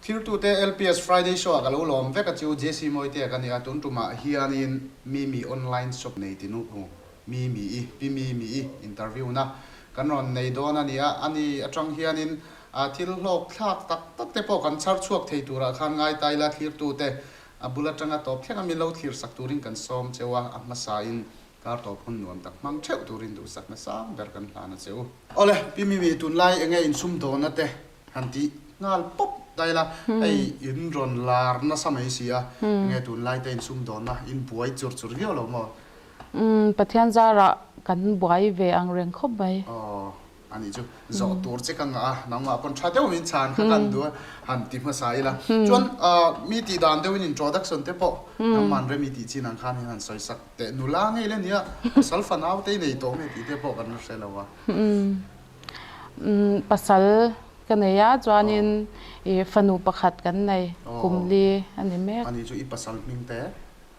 Thirtute LPS Friday Show ah ka lo lawm vek a chu JC Mawitea ka ni a, tun tumah hianin Mimi online shop nei tinu Mimi-i, Pi Mimi-i interview na kan rawn nei dawn a ni a, ani atang hianin thil hlawk thlak tak tak te pawh kan chhar chhuak thei turah khan ngai ta ila thlirtute a bul atanga tawp thleng a min lo thlir sak turin kan sawm cheu a, a hmasain kar tawp hun nuam tak hmang theuh turin duhsakna sang ber kan hlan a che u. Awle, Pi Mimi tunlai enge insumdawna te Han tih nghal pawp daih la, hei in rawn lar nasa mai si a, enge tunlai te in sumdawnna in buai chur chur viau lo maw? Umm, Pathian zarah kan buai ve ang reng khawp mai. Aw, anih chu zawh tur che ka ngah a, nangmah pawn tha deuh min chhan kha kan duh a, han ti hmasa ila. Chuan mi tih dan deuhin introduction te pawh nangman remi tih chin ang khan in han sawi sak teh nula ngei le nia, pasal fanau te i nei tawh nge tih te pawh kan la hre lo a. Pasal ka nei a, chuanin i fanu pakhat kan nei, kum li a ni mek. Ani chu i pasal hming te?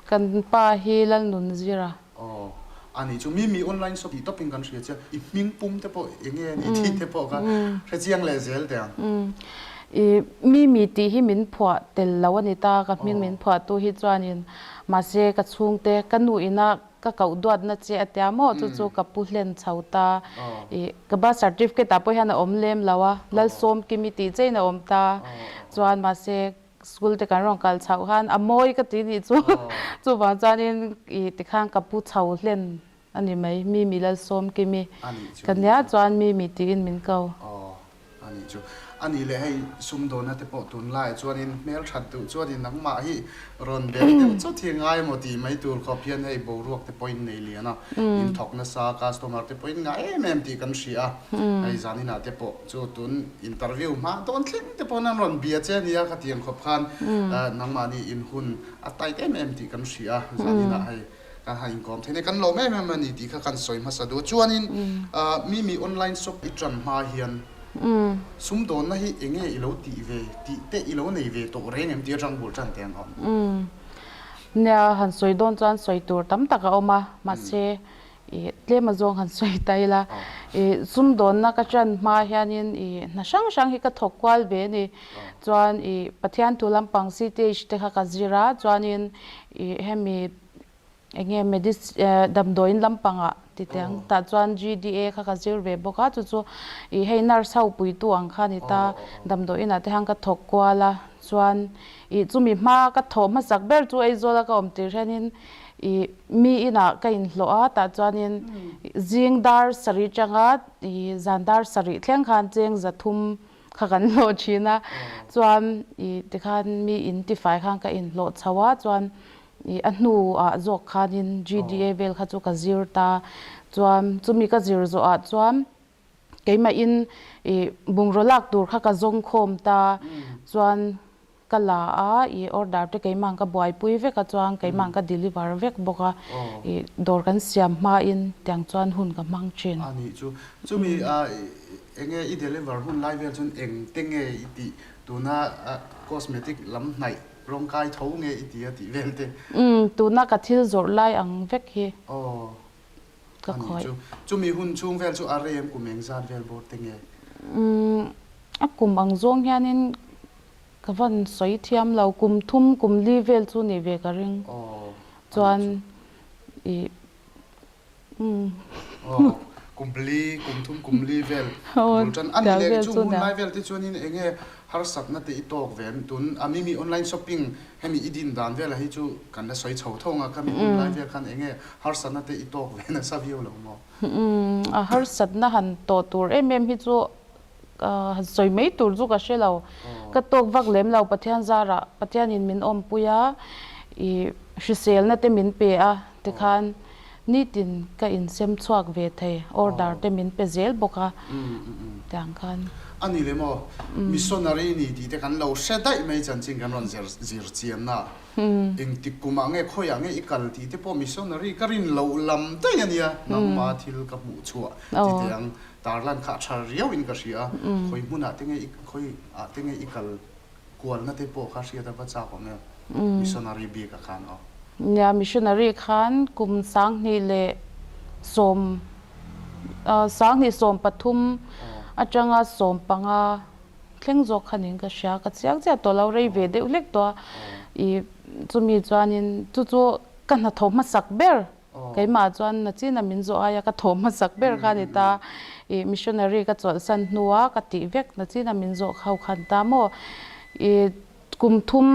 Kan pa hi Lalnunzira. Aw, ani chu Mimi online shop tih tawpin kan hria che, i hming pum te pawh eng nge ni tih te pawh ka hre chiang leh zel teh ang. I Mimi tih hi min phuah tel lo a ni ta, ka hming min phuahtu hi chuanin mahse ka chhungte ka nu ina Ka koh duatna che a tia maw chu chu ka pu hlen chho ta. I ka birth certificate ah pawh hian a awm lem lo a, Lalsawmkimi tih chein a awm ta. Chuan mahse school te kan rawn kal chhoh khan a mawi ka ti nih chu chuvang chuanin i tikhan ka pu chho hlen a ni mai Mimi Lalsawmkimi ka nia chuan Mimi tiin min ko. A nih chu. A nih leh hei sumdawna te pawh tunlaiah chuanin hmelthat duh chuanin nangmah hi rawn bel deuh chawt hi ngai emaw tih mai tur khawp hian hei boruak te pawhin nei lian a, in thawk nasa customer te pawhin ngah em em tih kan hria a, hei zaninah te pawh chu tun interview hma dawn thleng te pawhin an rawn bia che ania khatiang khawp khan nangmahni in hun a tight em em tih kan hria a, zaninah hei Kan han inkawm thei nei, kan lawm em em a ni tih kha kan sawi hmasa duh. Chuanin Mimi online shop i tan hma hian sumdawnna hi eng nge i lo tih ve tih te i lo nei ve tawh reng em tih atang bul tan teh ang awm. Nia, han sawi dawn chuan sawi tur tam tak a awm a, mahse i tlem azawng han sawi ta ila. I sumdawnna ka tan hma hianin i hna hrang hrang hi ka thawk kual ve a ni. Chuan i Pathian thu lampang CTH te kha ka zir a, chuanin i hemi eng nge damdawiin lampangah ti teh ang tah chuan GDA kha ka zir ve bawk a, chu chu i hei nurse ho puitu ang kha a ni ta, damdawiin ah te khan ka thawk kual a, chuan i chumi hma ka thawh hmasak ber chu Aizawl a ka awm tir hianin i mi inah ka inhlawh a, tah chuanin zing dar sarih tanga i zan dar sarih thleng khan cheng 300 kha kan hlawh thin a, chuan i tikhan mi in tifai khan ka inhlawh chho a, chuan i a hnuah zawk khanin GDA vel kha chu ka zir ta, chuan chumi ka zir zawhah chuan keimahin i bungraw lak tur kha ka zawng khawm ta, chuan Ka la a, i order te keimah ka buaipui vek a chuan keimah ka deliver vek bawk a, i dawr kan siam hmain tiang chuan hun ka hmang thin. A nih chu. Chumi enge i deliver hun lai vel chuan eng te nge i tih tuna cosmetic lam hnaih rawng kai tho nge i ti a tih vel te? Umm, tuna ka thil zawrh lai ang vek hi ka A nih chu. Chumi hun chhung vel chu a rem kum eng zat vel bawr te nge? Umm, a kum ang zawng hianin Ka van sawi thiam lo, kum thum kum li vel chu nih ve ka ring. Chuan i umm. Aw, kum li, kum thum kum li vel bul tan a ni leh chung hun lai vel te chuanin eng nge harsatna te i tawk ve em? Tun a mimi online shopping hemi i din dan velah hi chu kan la sawi chho tho ang a, khami hun lai vel khan eng nge harsatna te i tawk ve nasa viau lo maw? Umm, a harsatna han tawh tur em em hi chu Han sawi mai tur chu ka hre lo. Ka tawk vak lem lo Pathian zarah Pathianin min awmpui a, i hriselna te min pe a tikhan nitin ka insem chhuak ve thei, order te min pe zel bawk a tiang khan. A ni le maw? Missionary ni tih te kan lo hre daih mai chanchin kan rawn zir chianna ah. Engtik kumah nge khawiah nge i kal tih te pawh missionary ka rin loh lam daih a nia, nangma thil ka hmuh chhuah ti teh ang. Tarlan kha a tha riau in ka hria a, khawi hmunah te nge i khawi ah te nge i kal kualna te pawh kha hriat a va chak awm em? Missionary bik ah khan aw. Nia, missionary khan kum 2010, 2013 atanga 15. thleng zawk kha niin ka hria, ka chiang chiah tawh lo, rei ve deuh hlek tawh a, ih chumi chuanin chu chu ka hnathawh hmasak ber keimah chuan nachina min zawh aia ka thawh hmasak ber kha a ni ta, ih missionary ka chawlhsan hnua ka tih vek nachina min zawh ho kha a ni ta maw, ih kum thum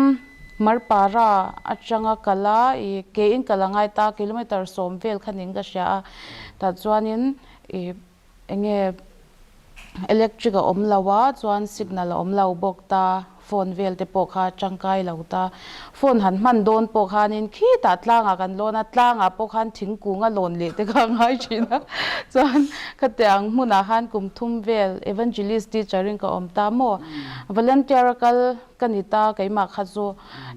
Marpara atanga kal a, ih ke in kal a ngai ta, kilometer sawm vel kha niin ka hria a, tah chuanin ih. Enge electric a awm lo a chuan signal a awm lo bawk ta, phone vel te pawh kha tangkai lo ta. Phone han hman dawn pawh khanin khitah tlangah kan lawn a, tlangah pawh khan thingkung a lawn leh te kha a ngai thin a. Chuan khatiang hmunah khan kum thum vel evangelist teacher in ka awm ta maw. Volunteer a kal ka ni ta keimah kha chu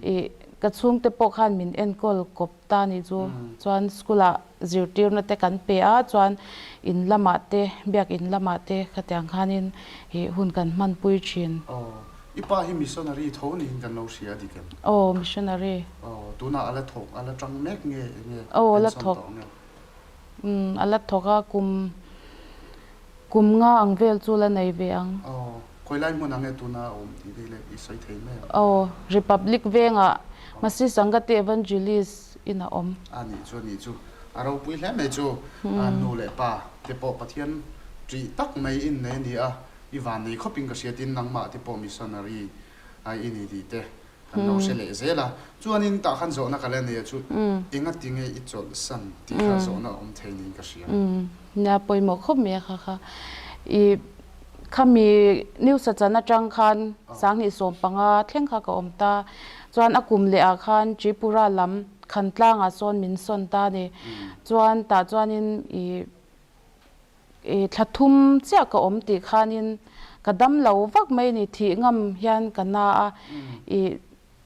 ih ka chhungte pawh khan min enkawl kawp ta ni chu. Chuan school ah zirtirna te kan pe a, chuan in lamah te, biak in lamah te khatiang khanin ih hun kan hmanpui thin. Aw, i pa hi missionary tho niin kan lo hria a dik em? Aw, missionary. Aw, tunah a la thawk, a la tang mek nge enge Aw, a la pension thawk. tawh nge? Umm, a la thawk a, kum kum nga ang vel chu la nei ve ang. Aw, Khawi lai hmun ang e tuna a awm tih vei leh i sawi thei mai ang. Aw, Republic vengah Masi Sangati Evangelist in a awm. A nih chu a nih chu. A ropui hle mai chu. A nu leh pa te pawh Pathian ṭih tak mai in nei a ni a, i van nei khawpin ka hria tin nangmah te pawh missionary a i ni tih te kan lo hre leh zel a. Chuanin tah khan zawhna ka la nei a chu engati nge i chawlhsan tih kha zawhna a awm thei niin ka hria. Nia pawimawh khawp mai a kha kha. I Khami New Sachan atang khan 2015 thleng kha ka awm ta. Chuan a kum leh ah khan Tripura lam Khantlangah sawn min sawn ta a ni. Chuan tah chuanin ih ih thla thum chiah ka awm tih khanin ka dam lo vak mai a ni, thih ngam hian ka na a. Ih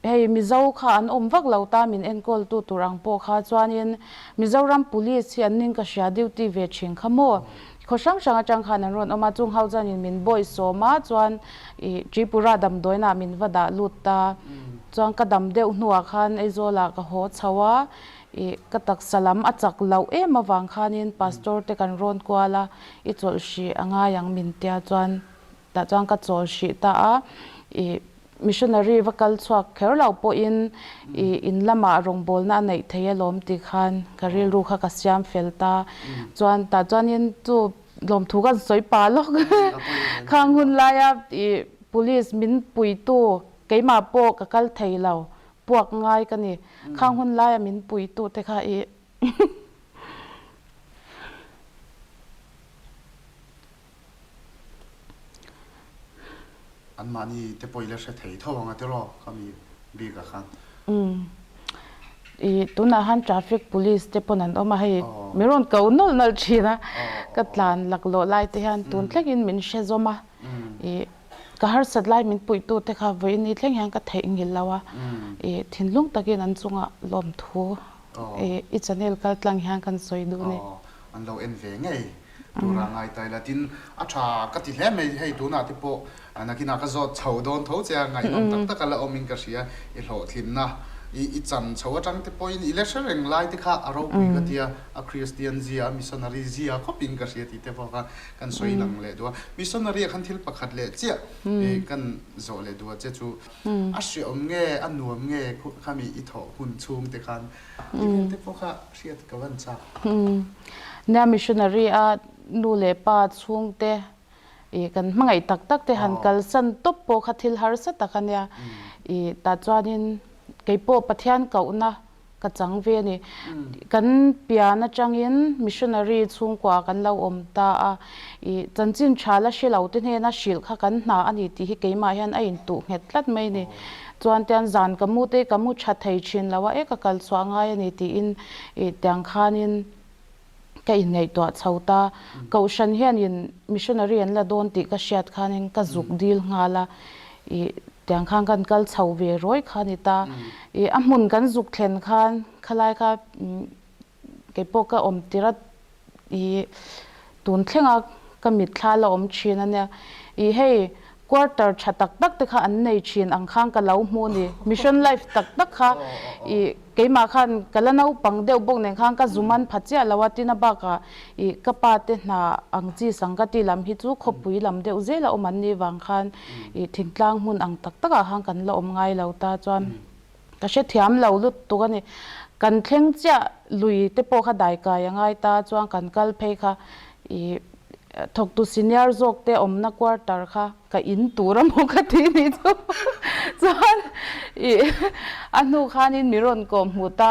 Hei Mizo kha an awm vak lo ta min enkawl tu tur ang pawh kha chuanin Mizoram Police hi an ning ka hria duty ve thin kha maw? Khaw hrang hrang atang khan an rawn awm a, chung ho chuanin min bawih sawm a chuan ih Tripura damdawiinah min va dah lut ta. Chuan ka dam deuh hnuah khan Aizawlah ka haw chho a, ih ka taksa lam a chak loh em avang khanin Pastor te kan rawn kual a, i chawlh hrih a ngai ang min tia chuan tah chuan ka chawl hrih ta a, ih Missionary va kal chhuak kher lo pawhin i in lamah rawngbawlna a neih thei alawm tih khan ka rilru kha ka siam fel ta. Chuan tah chuanin chu lawmthu kan sawi pah lawk khang hun laia i police min puitu keimah pawh ka kal thei lo puak ngai ka ni. Khang hun laia min puitu te kha i Anmahni te pawh i la hre thei tho ang a tiraw khami bikah khan. Umm i tunah han traffic police te pawn an awm a hei min rawn ko nawlh nawlh thin a ka tlan laklawh lai te hian tun thlengin min hre zawm a i ka harsat lai min puihtu te kha vawiin thleng hian ka theihnghilh lo a i thinlung takin an chungah lawmthu i i channel kal tlang hian kan sawi duh a ni. An lo en ve ngei. Tura ngai ta ila tin a tha ka ti hle mai hei tunah te pawh nakinah ka zawt chho dawn tho che a ngaihnawm tak tak a la awmin ka hria i hlawhtlinna i i chan chho atang te pawhin i la hre reng lai te kha a ropui ka tia a Kristian zia a missionary zia khawpin ka hria tih te pawh kha kan sawi lang leh duh a missionary ah khan thil pakhat leh chiah i kan zawh leh duh a che chu a hreawm nge a nuam nge khami i thawh hun chhung te khan Ti vel te pawh kha hriat ka van chak. Nia missionary a nu leh pa chhungte ih kan hmangaih tak tak te han kalsan tawp pawh kha thil harsa tak a nia. Ih tah chuanin keipawh Pathian kohna ka chang ve a ni. Kan pian atangin missionary chhungkua kan lo awm ta a. Ih chanchin tha la hre lo te hnena hrilh kha kan hna a ni tih hi keimah hian a intuh nghet tlat mai a ni. Chuan tian zan ka mu te ka mu tha thei thin lo a, e ka kal chhuah ngai a ni tiin ih tiang khanin ka inngaihtuah chho ta. Kohhran hianin missionary an la dawn tih ka hriat khanin ka zuk dil nghal a, ih tiang khan kan kal chho ve rawi kha a ni ta. Ih a hmun kan zuk thlen khan khalai kha Keipawh ka awm tir a, ih tun thlenga ka mitthla la awm thin a nia. Ih hei Quarter tha tak tak te kha an nei thin ang khan ka lo hmu ni. Mission life tak tak kha ih keimah khan ka la naupang deuh bawk nen khan ka zu man pha chiah lo a tin a bakah ih ka pa te hna ang chi sang ka ti lam hi chu khawpui lam deuh zel a awm an nih vang khan ih thingtlang hmun ang tak tak ah khan kan la awm ngai lo ta chuan Ka hrethiam lo lutuk a ni. Kan thleng chiah lui te pawh kha daikai a ngai ta chuan kan kal phei kha ih thawktu senior zawk te awmna quarter kha ka in tur a maw ka ti nih chu chuan ih a hnu khanin mi rawn kawh hmuh ta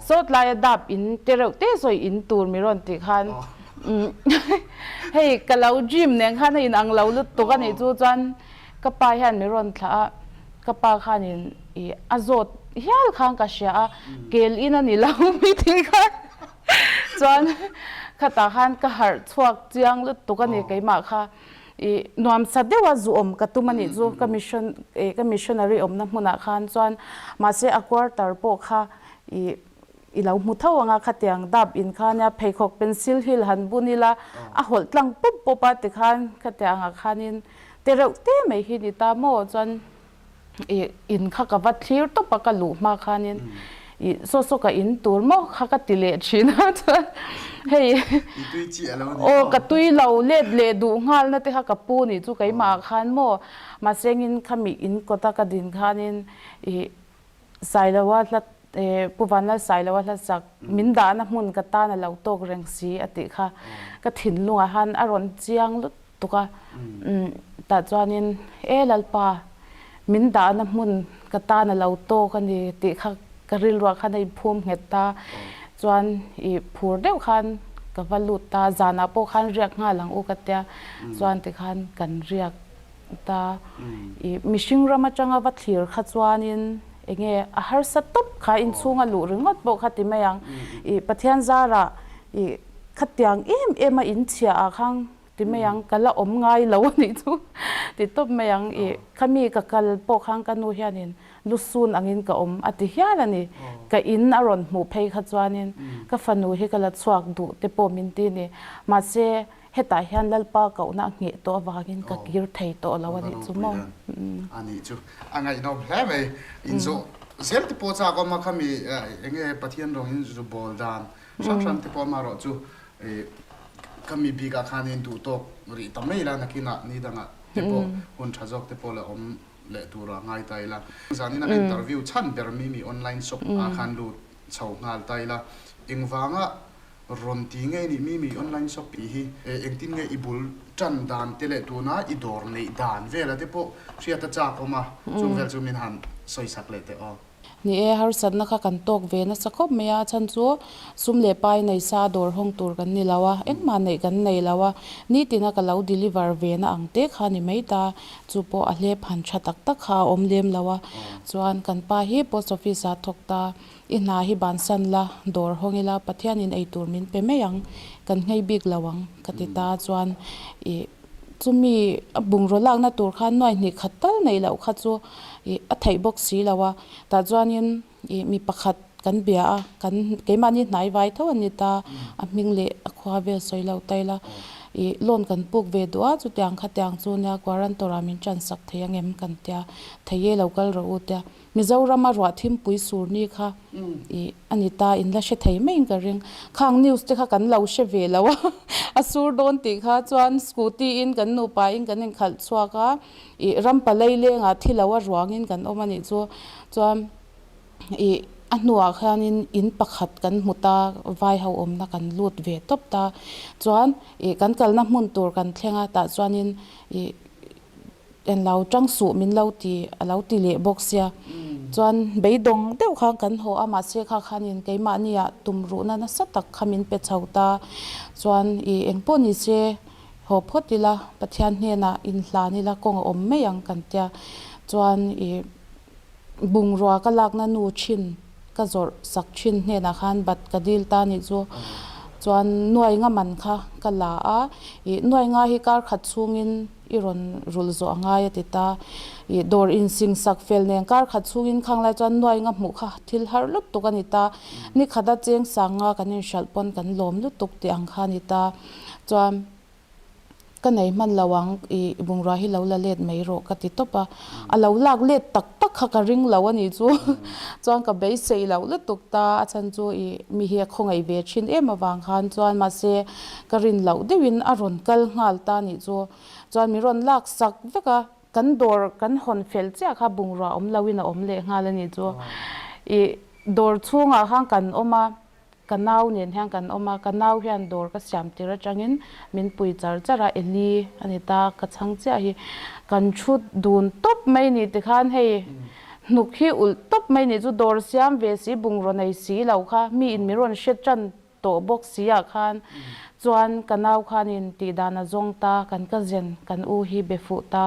sawt laia dap in te reuh te sawi in tur mi rawn tih khan hei ka lo dream nen khan a inang lo lutuk a nih chu chuan Ka pa hian mi rawn thlah a, ka pa khanin ih a zawt hial khan ka hria a, kel in a ni lo mi tih khan chuan khatah khan ka harh chhuak chiang lutuk a ni keimah kha ih nuamsa deuha zu awm ka tum a nih chu ka mission ih ka missionary awmna hmunah khan chuan mahse a quarter pawh kha ih I lo hmu tho ang a, khatiang dap in kha nia pheikhawk pencil heel han bun ila a hawlh tlang pawp pawp a tikhan khatiang ah khanin te reuh te mai hi ni ta maw chuan ih in kha ka va thlir tawp a ka luh hma khanin ih saw saw ka in tur maw kha ka ti leh thin a chuan hei I tui chiah lo ni aw ka tui lo let leh duh nghal na te kha ka pu nih chu keimah ah khan maw mahsengin khami in kawt a ka din khanin ih Sailoa hla Pu Vanlal Sailoa hla sak min dahna hmun ka tan a lo tawk reng si a tih kha ka thinlungah khan a rawn chiang lutuk a. Tah chuanin e Lalpa min dahna hmun ka tan a lo tawk a ni tih kha ka rilruah khan a inphum nghet ta. Chuan i phur deuh khan ka va lut ta zanah pawh khan riak nghal ang u ka tia chuan tikhan kan riak Ta i mihring ram atanga va thlir kha chuanin enge a harsa tawp kha inchhunga luh ringawt pawh kha ti mai ang. I Pathian zarah i khatiang em em a inchhia ah khan ti mai ang ka la awm ngai lo a nih chu ti tawp mai ang. I khami ka kal pawh khan ka nu hianin lusun angin ka awm a ti hial a ni. Ka in a rawn hmuh phei kha chuanin ka fanu hi ka la chhuak duh te pawh min ti a ni. Mahse Hetah hian Lalpa kohna a ngheh tawh avangin ka kir thei tawh lo a nih chu maw? A nih chu. A ngaihnawm hle mai. Inzawh zel te pawh chak awm a khami enge Pathian rawng in zu bawl dan hrang hrang te pawh amaherawh chu khami bikah khanin duh tawk rih ta mai ila nakinah ni dangah te pawh hun tha zawk te pawh la awm leh tura ngai ta ila. Zanin a ka interview chhan ber Mimi online shop ah khan lut chho nghal ta ila. Engvanga Rawn ti ngei nih mi mi online shop tih hi engtin nge i bul tan dan te leh tuna i dawr neih dan vela te pawh hriat a chak awm a, chung vel chu min han sawi sak leh teh aw. Ni e, harsatna kha kan tawk ve nasa khawp mai a, a chhan chu sum leh pai nei sa dawr hawng tur kan ni lo a, engmah neih kan nei lo a, nitina ka lo deliver ve na ang te kha ni mai ta, chu pawh a hlep han tha tak tak kha a awm lem lo a, chuan kan pa hi post office ah thawk ta. I hna hi bansan la, dawr hawng ila Pathianin ei tur min pe mai ang, kan nghei bik lo ang ka ti ta chuan ih chumi a bungraw lakna tur khan nuai hnih khat tal neih loh kha chu ih a theih bawk si lo a, tah chuanin ih mi pakhat kan bia a, kan keimahni hnai vai tho a ni ta, a hming leh a khua vel sawi lo ta ila ih loan kan puk ve duh a, chutiang khatiang chu nia quarantor ah min tansak thei angem kan tia, thei e lo kal rawh u tia. Mizorama ruah thimpui sur ni kha ih a ni ta, in la hre thei maiin ka ring. Khang news te kha kan lo hre ve lo a, a sur dawn tih kha chuan scooty in kan nupa in kan inkhalh chhuak a, ih ram palei lengah thi lo a ruangin kan awm a nih chu. Chuan ih a hnuah khianin in pakhat kan hmu ta, vai ho awmna kan lut ve tawp ta. Chuan ih kan kalna hmun tur kan thleng a, tah chuanin ih En lo tang suh min lo ti a lo ti leh bawk sia. Chuan beidawng deuh khan kan haw a, mahse kha khanin keimahni ah tumruhna nasa tak kha min pe chho ta. Chuan i engpawh ni se haw phawt ila, Pathian hnenah inhlan ila kawng a awm mai ang kan tia. Chuan i bungrua ka lakna nu thin ka zawrh sak thin hnenah khan bat ka dil ta nih chu chuan nuai nga man kha ka la a, ih nuai nga hi kar khat chhungin i rawn rulh zawh a ngai a ti ta, ih dawr insing sak fel nen kar khat chhungin khang lai chuan nuai nga hmuh kha thil har lutuk a ni ta, ni khata cheng sang nga kan inhralh pawn kan lawm lutuk tih ang kha a ni ta chuan. Ka nei hman lo ang, i bungrua hi lo la let mai rawh ka ti tawp a. A lo lak let tak tak kha ka ring lo a nih chu. Chuan ka beisei loh lutuk ta, a chhan chu i mi hi a khawngaih ve thin em avang khan chuan mahse ka rin loh deuhin a rawn kal nghal ta a nih chu. Chuan min rawn lak sak vek a, kan dawr kan hawn fel chiah kha bungrua awm loin a awm leh nghal a nih chu. I dawr chhungah khan kan awm a. Ka nau nen hian kan awm a, ka nau hian dawr ka siam tir atangin min pui char char a, Eli a ni ta, ka chhang chiah hi kan thu dun tawp mai ni tikhan hei hnuk hi ulh tawp mai ni chu dawr siam ve si bungraw nei si lo kha mi in min rawn hre tan tawh bawk si ah khan chuan ka nau khanin tih dan a zawng ta, kan cousin kan u hi be fuh ta.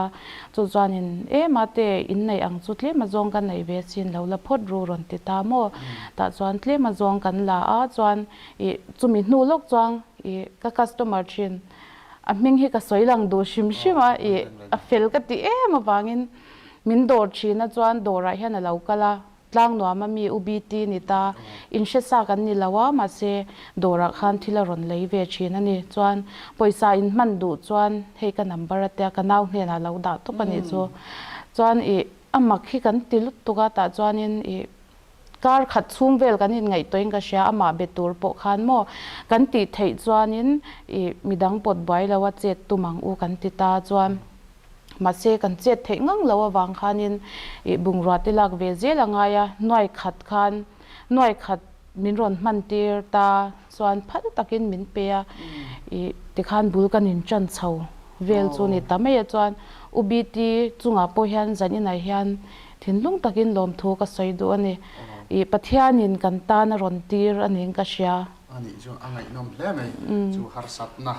Chu chuanin, E mate, in neih ang chu tlem azawng ka nei ve sin lo la phawt ru rawn ti ta maw? Tah chuan tlem azawng kan la a, chuan ih chumi hnu lawk chuan ih ka customer thin a hming hi ka sawi lang duh hrim hrim a, ih a fel ka ti em avangin min dawr thin a chuan dawrah hian a lo kal a, Tlang nuam a mi U BT ni ta, in hre sa kan ni lo a, mahse dawrah khan thil a rawn lei ve thin a ni. Chuan pawisa in hman duh chuan hei ka number a tia ka nau hnenah lo dah tawp a nih chu. Chuan ih a mak hi kan ti lutuk a, tah chuanin ih kar khat chhung vel kan inngaihtuahin ka hria, amah be tur pawh khan maw kan tih theih chuanin ih midang pawt buai lo a chet tum ang u kan ti ta chuan. Mahse, kan chet theih ngang lo avang khanin ih bungrua te lak ve zel a ngai a, nuai khat khan nuai khat min rawn hman tir ta chuan phal takin min pe a, ih tikhan bul kan in ṭan chho vel chu ni ta mai a chuan U BT chungah pawh hian zan inah hian thinlung takin lawmthu ka sawi duh a ni. Ih Pathianin kan tan a rawn tir a niin ka hria. A nih chu a ngaihnawm hle mai chu harsatna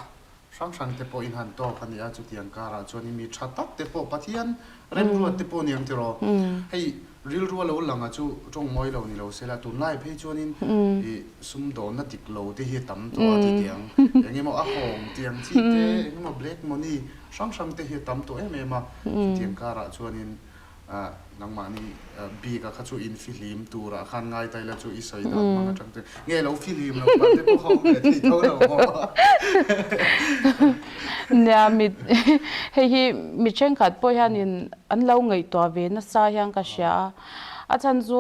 Hrang hrang te pawh in han tawk a nia, chutiang karah chuan i mi tha tak te pawh Pathian remruat te pawh niang tiraw? Hei rilru a lo lang a chu tawng mawi lo ni lo sela, tunlai phei chuanin i sumdawnna dik lo te hi a tam tawh a ti tiang, eng emaw a hawng tiang chi te, eng emaw black money hrang hrang te hi a tam tawh em em a, chutiang karah chuanin Nangmahni bik a kha chu in fihlim turah khan ngai ta ila chu i sawi dan hmang atang chuan nge lo fihlim lo pan te pawh kha awm ve thei tho lo maw? Nia mi hei hi mi thenkhat pawh hianin an lo ngaihtuah ve nasa hian ka hria a, a chhan chu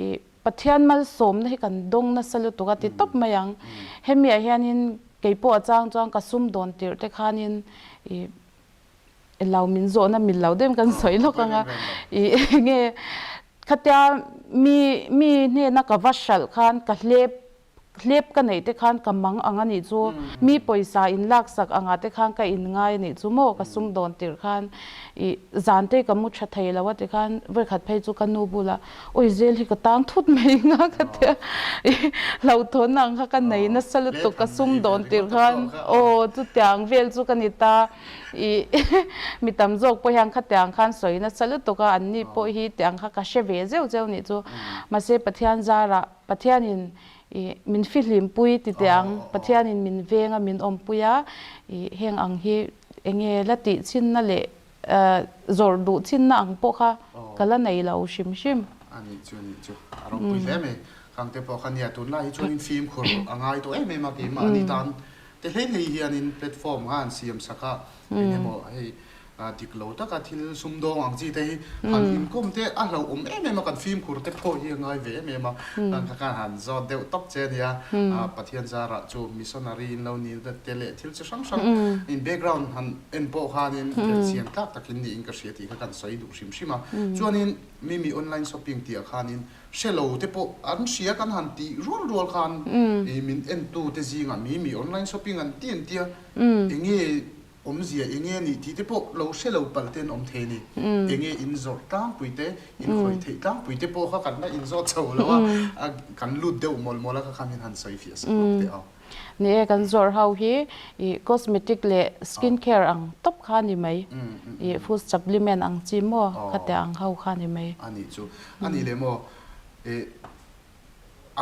ih Pathian malsawmna hi kan dawng nasa lutuk a ti tawp mai ang. Hemi ah hianin keipawh a chang chuan ka sumdawn tirh te khanin ih Elo min zawhna mil lo deuhin kan sawi lawk ang a, i enge khatia mi mi hnena ka va hralh khan ka hlep hlep ka neih te khan ka mang ang a nih chu, mi pawisa in laksak angah te khan ka in ngai a nih chu maw ka sumdawn tirh khan i zan te ka mu tha thei lo a tikhan vawikhat phei chu ka nu bulah Awi zel hi ka tang thut mai nga ka tia i hlauhthawn ang kha ka nei nasa lutuk ka sumdawn tirh khan aw chutiang vel chu ka ni ta i mi tam zawk pawh hian khatiang khan sawi nasa lutuk a an ni pawh hi tiang kha ka hre ve zeuh zeuh nih chu mahse Pathian zarah Pathianin i min fihlimpui ti teh ang Pathianin min veng a min awmpui a i heng ang hi enge la tih chhinna leh Zawrh duh chinna ang pawh kha ka la nei lo hrim hrim. A nih chu, a nih chu. A ropui hle mai. Khang te pawh kha nia, tunlai hi chuanin fimkhur a ngai tawh em em a, keimahni tan te hlei hlei hianin platform kha an siam sak a, eng emaw hei dik lo taka thil sumdawng ang chi te hi han inkawm te a hlauhawm em em a, kan fimkhur te pawh hi a ngai ve em em a, khang kha khan han zawt deuh tawp che a nia, Pathian zarah chu missionary in lo ni te leh thil chi hrang hrang in background han en pawh khanin belhchian tlak takin niin ka hria tih kha kan sawi duh hrim hrim a. Chuanin Mimi online shopping tih ah khanin hre lo te pawh an hria kan han tih rual rual khan ih min entu te zingah Mimi online shopping an ti an tia enge awmzia enge nih tih te pawh lo hre lo palh te an awm thei a ni. Enge in zawrh tlangpui te, in khawih theih tlangpui te pawh kha kan la inzawt chho lo a, kan lut deuh mawlh mawlh a kha khan min han sawi fiah sak lawk teh ang. Ni e, kan zawrh ho hi ih cosmetic leh skin care ang tawp kha a ni mai. Ih food supplement ang chi maw khatiang ang ho kha a ni mai. A nih chu. A nih leh maw ih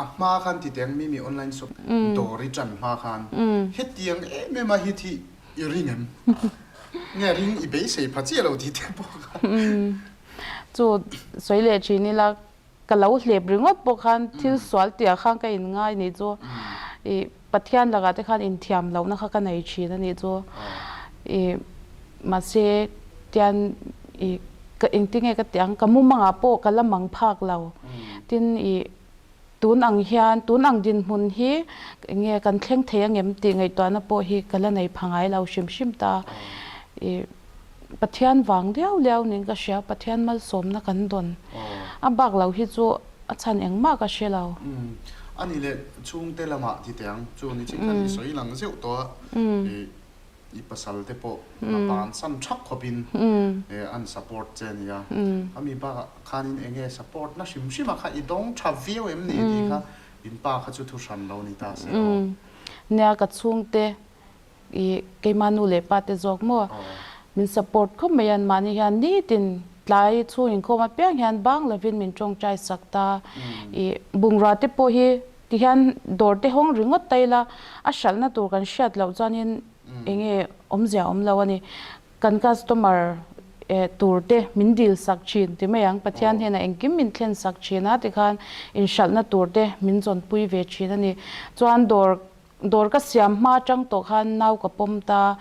a hma khan ti teng mi mi online shop dawr i tan hma khan hetiang em em a hit hi i ring em? Nge ring i beisei pha chiah lo tih te pawh kha. Chu sawi leh thin ila Ka lo hlep ringawt pawh khan thil sual tiah khan ka in ngai nih chu ih Pathian lakah te khan inthiam lohna kha ka nei thin a nih chu. I mahse tian i ka engtinge ka tih ang ka mumangah pawh ka la mang phak lo. Tin i tun ang hian tun ang dinhmun hi enge kan thleng thei angem tih ngaihtuahna pawh hi ka la nei pha ngai lo hrim hrim ta. I Pathian vang liau liau niin ka hria, Pathian malsawmna kan dawn. A bak lo hi chu a chhan engmah ka hre lo. A nih leh chhungte lamah ti teh ang, chu ni chin khan i sawi lang zeuh tawh a, i i pasal te pawh hna bansan thak khawpin an support che a nia. A mi bakah khanin eng nge support na hrim hrim a kha i dawng tha viau em ni tih kha in pa kha chu thu hran lo ni ta se aw. Nia ka chhungte I keimah nu leh pa te zawk maw min support khawp mai a, mahni hian nitin tlai chhung inkhawm apiang hian bang lovin min tawngtai sak ta. I bungrua te pawh hi tihian dawr te hawng ringawt ta ila a hralhna tur kan hriat loh chuanin enge awmzia awm lo a ni. Kan customer tur te min dil sak thin ti mai ang, Pathian hnenah engkim min thlen sak thin a tikhan inhralhna tur te min zawnpui ve thin a ni. Chuan dawr Dawr ka siam hma atang tawh khan nau ka pawm ta,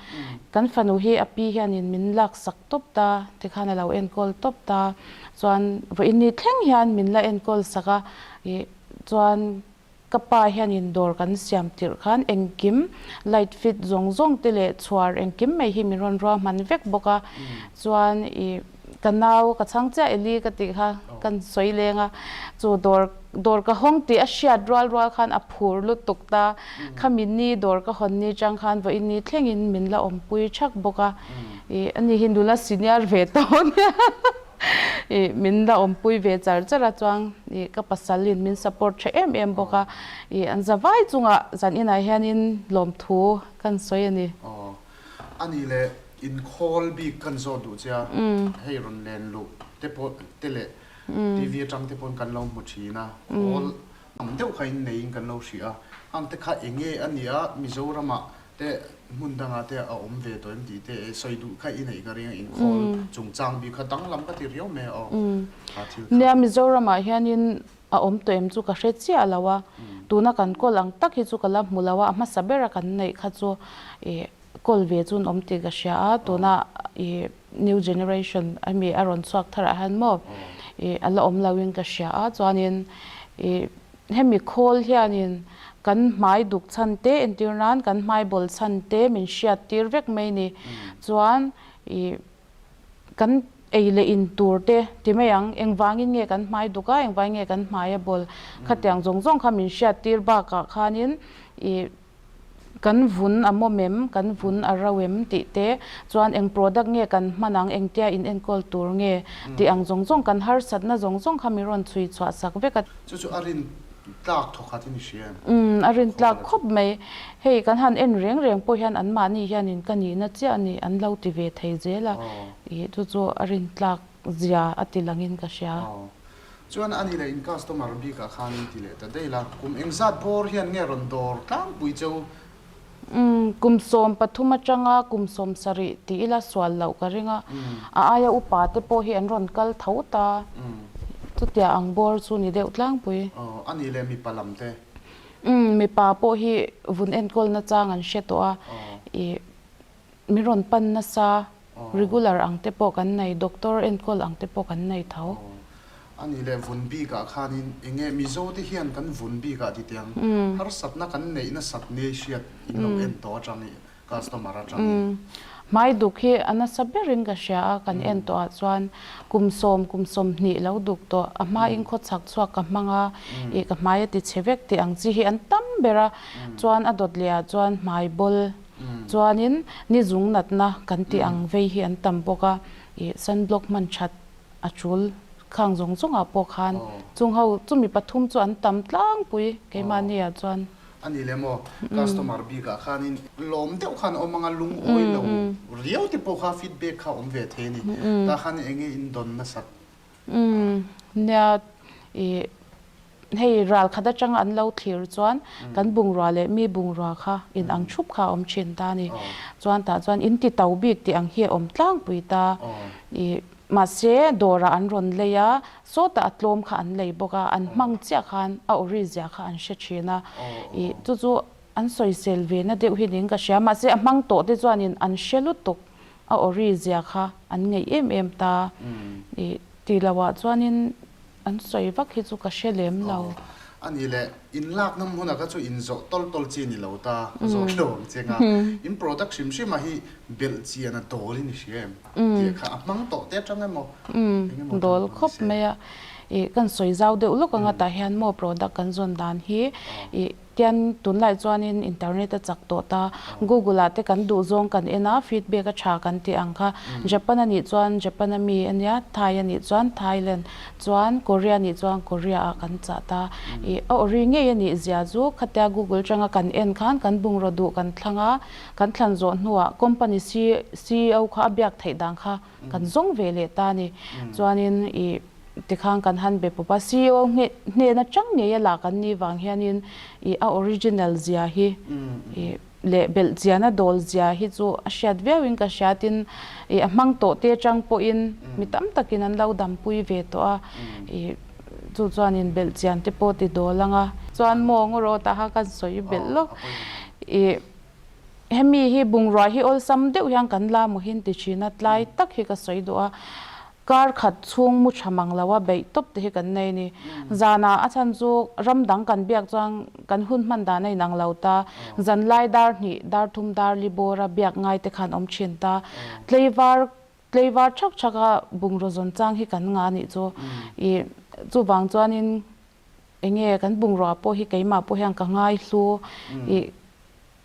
kan fanu hi a pi hianin min lak sak tawp ta, tikhan a lo enkawl tawp ta, chuan vawiin ni thleng hian min la enkawl sak a, ih chuan ka pa hianin dawr kan siam tirh khan engkim light fit zawng zawng te leh chhuar engkim mai hi min rawn ruahman vek bawk a, chuan ih Ka nau ka chhang chiah Eli ka tih kha kan sawi leng a, chu dawr dawr ka hawng tih a hriat rual rual khan a phur lutuk ta, khami ni dawr ka hawn ni chang khan vawiin ni thlengin min la awmpui thak bawk a, ih ani hi nula senior ve tawh ania ih min la awmpui ve char char a chuan ih ka pasal in min support tha em em bawk a, ih an za vai chungah zan inah hianin lawmthu kan sawi a ni. Ani leh inkhawl bik kan zawt duh che a, hei rawn len luh te pawh te leh TV atang te pawn kan lo hmu thin a, khawl ang deuh kha in neiin kan lo hrih a, hang te kha eng nge a nia Mizoramah te hmun dangah te a awm ve tawh em tih te sawi duh kha i neih ka ring a, inkhawl chungchang bik kha danglam ka ti riau mai a aw kha thil kha. Nia Mizoramah hianin a awm tawh em chu ka hre chiah lo a, tuna kan kawl ang tak hi chu ka la hmu lo a, a hmasa bera kan neih kha chu ih kawl ve chu an awm tih ka hria a, tuna ih new generation a mi a rawn chhuak tharah hian maw ih a la awm lo in ka hria a, chuanin ih hemi khawl hianin kan hmai duk chhan te entir nan kan hmai bawl chhan te min hriat tir vek mai ni, chuan ih. Kan ei leh in tur te ti mai ang, engvangin nge kan hmai duk a, engvangin nge kan hmai a bawl khatiang zawng zawng kha min hriat tir bakah khanin ih kan vun a mawm em, kan vun a ro em tih te, chuan eng product nge kan hman ang, engtia in enkawl tur nge tih ang zawng zawng kan harsatna zawng zawng kha min rawn chhui chhuah sak vek a. Chu chu a rin tlak thawk khat in i hria em? Umm, a rin tlak khawp mai. Hei kan han en reng reng pawh hian anmahni hianin ka nihna chiah a ni, an lo ti ve thei zel a, ih chu chu a rin tlak zia a ti langin ka hria. Aw. Chuan ani leh in customer bikah khan in ti leh ta daih la, kum engzat bawr hian nge rawn dawr tlangpui cheu? Umm, kum 13 atanga kum 70 tih ila sual loh ka ring a, a aia upa te pawh hi an rawn kal tho ta, chutia ang bawr chu ni deuh tlangpui. Aw, ani leh mipa lam te? Umm, mipa pawh hi vun enkawlna chang an hre tawh a, ih min rawn pan nasa, regular ang te pawh kan nei, doctor enkawl ang te pawh kan nei tho. A nih leh vun bikah khanin eng nge Mizo te hian kan vun bikah ti tiang harsatna kan neih nasat nia hriat in lo en tawh atang i customer atangin. Hmai duk hi a nasa berin ka hria a, kan en tawhah chuan kum sawm kum 20 lo duk tawh, a hmain khawchhak chhuak ka hmang a, ih ka hmai a ti chhe vek tih ang chi hi an tam ber a, chuan a dawt lehah chuan hmai bawl chuanin ni zung natna kan tih ang vei hi an tam bawk a, ih sunblock hman that A tul khang zawng zawngah pawh khan chung ho chumi pathum chu an tam tlangpui keimahni ah chuan. A ni leh maw, customer bikah khanin lawm deuh khan awm anga lungawi lo riau te pawh kha feedback kha awm ve thei a ni. Tah khan eng nge in dawn nasat? Umm nia ih Hei ral khat atanga an lo thlir chuan kan bungrua leh mi bungrua kha in ang thup kha a awm thin ta a ni. Chuan tah chuan in ti to bik tih ang hi a awm tlangpui ta. Ih mahse dawrah an rawn lei a, sawtah a tlawm kha an lei bawk a, an hmang chiah khan a ori zia kha an hre thin a. Ih chu chu. an sawisel ve na deuh hi niin ka hria. Mahse a hmang tawh te chuanin an hre lutuk a ori zia kha an ngeih em em ta. Ih tih loh ah chuanin an sawi vak hi chu ka hre lem lo. A nih leh in lakna hmunah kha chu in zawh tawl tawl chi ni lo ta, ka zawh lo ang che nga. In product hrim hrim ah hi belh chian a dawl in i hria em? Tih kha a hmang tawh te atang emaw eng emaw Dawl khawp mai a. Ih kan sawi zau deuh lawk anga tah hian maw product kan zawn dan hi ih Tian tunlai chuanin internet a chak tawh ta, Google ah te kan duh zawng kan en a, feedback a tha kan tih ang kha. Japan a nih chuan Japan a mi a nia, Thai a nih chuan Thailand, chuan Korea a nih chuan Korea ah kan chah ta. Ih a ori ngei a nih zia chu khatia Google atanga kan en khan kan bungraw duh kan thlang a, kan thlan zawh hnuah company CEO kha a biak theih dan kha kan zawng ve leh ta a ni. Chuanin ih. Tikhan kan han be pawp a, CEO hnen atang ngei a lah kan nih vang hianin ih a original zia hi ih leh belh chian a dawl zia hi chu a hriat viauin ka hria tin ih a hmang tawh te atang pawhin mi tam takin an lo dampui ve tawh a ih chu chuanin belh chian te pawh ti dawl ang a. Chuan maw ngaw tah kha kan sawi belh lawk ih hemi hi bungrua hi awlsam deuh hian kan la muhin ti thin a tlai tak hi ka sawi duh a. Kar khat chhung mu tha mang lo a beih tawp te hi kan nei ni. Zanah a chhan chu ram dang kan biak chuan kan hun hman dan a inang lo ta. Zanlai dar hnih, dar thum, dar li bawra biak ngai te khan awm thin ta. Tleivar tleivar thak thak a bungraw zawn chang hi kan ngah anih chu. Ih chuvang chuanin enge kan bungrua pawh hi keimah pawh hian ka ngai hlu. Ih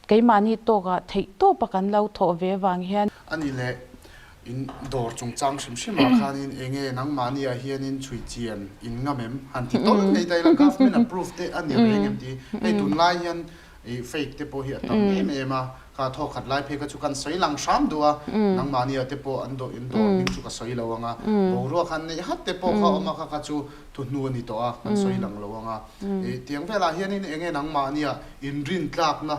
Keimahni tawkah theih tawpa kan lo thawh ve vang hian. A nih leh, in dawr chungchang hrim hrimah khanin enge nangmahniah hianin chhui chian in ngam em? Han ti tawlh mai ta ila, government approve te a ni reng em ti? Hei tunlai hian i fake te pawh hi a tam em em a, kha thawk khat lai phei kha chu kan sawi lang hram duh a, nangmahniah te pawh an dawh in dawr hming chu ka sawi lo ang a, boruak han neih hat te pawh kha awm a, kha kha chu thuhnu a ni tawh a, kan sawi lang lo ang a. I tiang velah hianin enge nangmahnia inrintlakna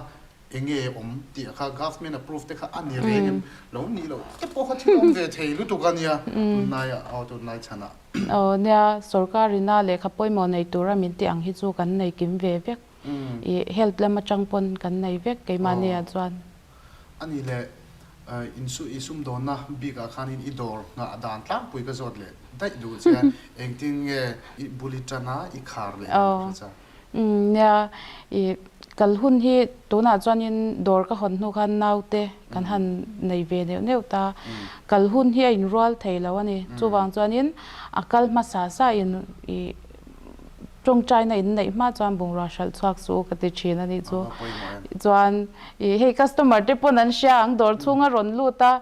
enge awm tih kha government approve te kha a ni reng em lo nih loh te pawh kha thil awm ve thei lutuk a nia tunlaiah aw tunlai chhanah. Aw nia, sorkar ina lehkha pawimawh nei tura min tih ang hi chu kan nei kim ve vek. I health lam atang pawn kan nei vek keimahnia chuan. A nih leh insu i sumdawnna bikah khanin i dawr nghah dan tlangpui ka zawt leh daih duh che a, engtin nge i bul i tan a, i khar leh ang ka hre chak. Nia, i kal hun hi tunah chuanin dawr ka hawn hnu khan naute kan han nei ve neuh neuh ta, kal hun hi a inrual thei lo a ni. Chuvang chuanin a kal hmasa sa in i Tawngtaina in neih hma chuan bungrua hralh chhuak suh u ka ti thin a nih chu. Chuan ih hei customer te pawn an hria ang dawr chhunga rawn lut a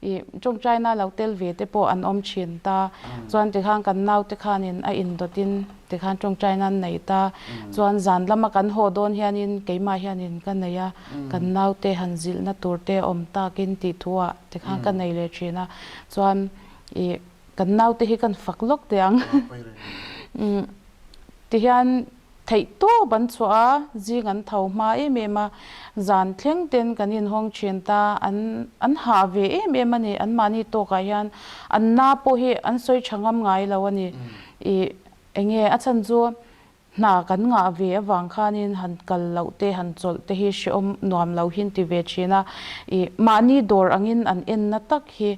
ih tawngtaina lo tel ve te pawh an awm thin ta. Chuan tikhan kan naute khanin a indawtin tikhan tawngtaina an nei ta. Chuan zan lama kan haw dawn hianin keimah hianin ka nei a, kan naute han zilhna tur te awm takin tih thu ah tikhan ka nei leh thin a. Chuan ih Kan naute hi kan fak lawk teh ang. Tihian theih tawp an chhuah a, zing an tho hma em em a, zan thleng ten kan inhawng thin ta, an an hah ve em em a ni, anmahni tawkah hian an na pawh hi an sawi tha ngam ngai lo a ni. Ih enge a chhan chu Hna kan ngah ve avang khanin han kal loh te han chawlh te hi hrehawm nuam lo hi an ti ve thin a, ih mahni dawr angin an enna tak hi